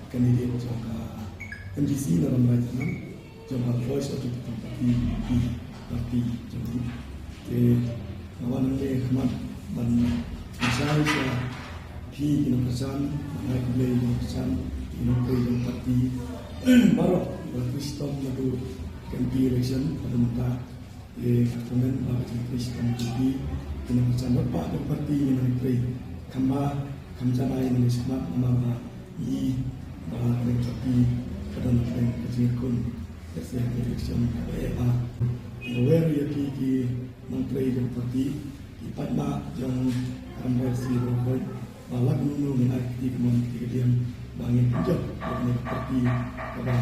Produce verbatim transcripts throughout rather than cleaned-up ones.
Candidate jong ka M D C na Rambrai Tanam, jong ka Voice of the People Party, VPP party jong ngi. Te nga wan hangne khmat ban pynshai sha phi ki nongkyrshan, ban ai khublei ki nongkyrshan, ki nongtrei jong party baroh ba la trei shitom naduh ka M P election haduh mynta. Te nga kmen ba ka jingtrei shitom jong phi, ki nongkyrshan bad ka party ngi nang trei kham bha kham janai ngi nang shakmat namar ba ngi ba ka party ka don ka jingkyrkhu. Ka seng ka election kaba eh ba nga wer ïa phi ki nongtrei jong party, ki paidbah jong ka Rambrai C baroh, ba la kumno ngin ai kti kamon kti kadiang ba ngin pynjot ïa kane ka party kaba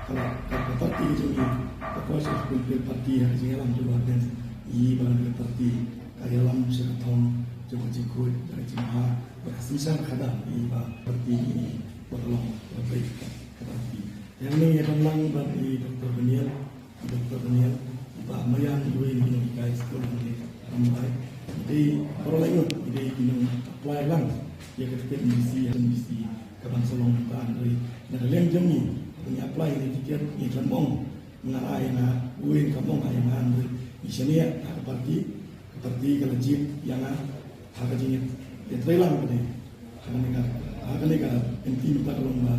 ka la ka party ka jong ngi, ka Voice of People Party, ha ka jingïalam jong ba ngi ba ka party ka ïalam sha ka thong jong ka jingkhuid, ka jingbha bad ka synshar khadar, ngi ba party ngi ba ka long ka party. Te hangne ngi ïa don lang bad i Doctor Daniel, i Doctor Daniel, i Bah Mayan, iwei na ki nonghikai skul hangne Rambrai. I dei baroh lai ngut, i dei ki nong apply lang ïa ka tiket M D C, M D C ka ban sa long mynta, hynrei na ka liang jong ngi, haba ngi apply ïa ka tiket, ngi khlem ong nga ai nga, uwei khlem ong ai nga, hynrei ngi shaniah ha ka party, ka party ka la jied ïa nga ha ka jingïatreilang kane. Ha kane ka, ha kane ka M P mynta ka long ba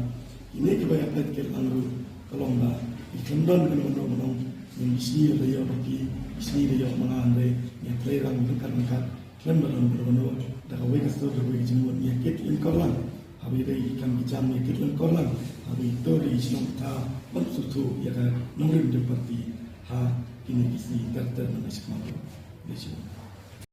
kine kiba ïa apply tiket lang ruh ka long ba ki khlem don kano kano ba ong, ngi bishni la ïoh ba phi, bishni la ïoh ma nga, hynrei ngi ïatreilang ryngkat ryngkat, khlem ba don kano kano, da kawei ka sur da kawei ka jingmut ngi ïakit lyngkor lang. Haba ïadei ki kam ki jam ngi ïakit lyngkor lang. Haba ïatur ïa ki shnong ki thaw ban sngewthuh ïa ka nongrim jong party ha kine ki sngi ter ter ban ïa shakmat. Khublei shibun.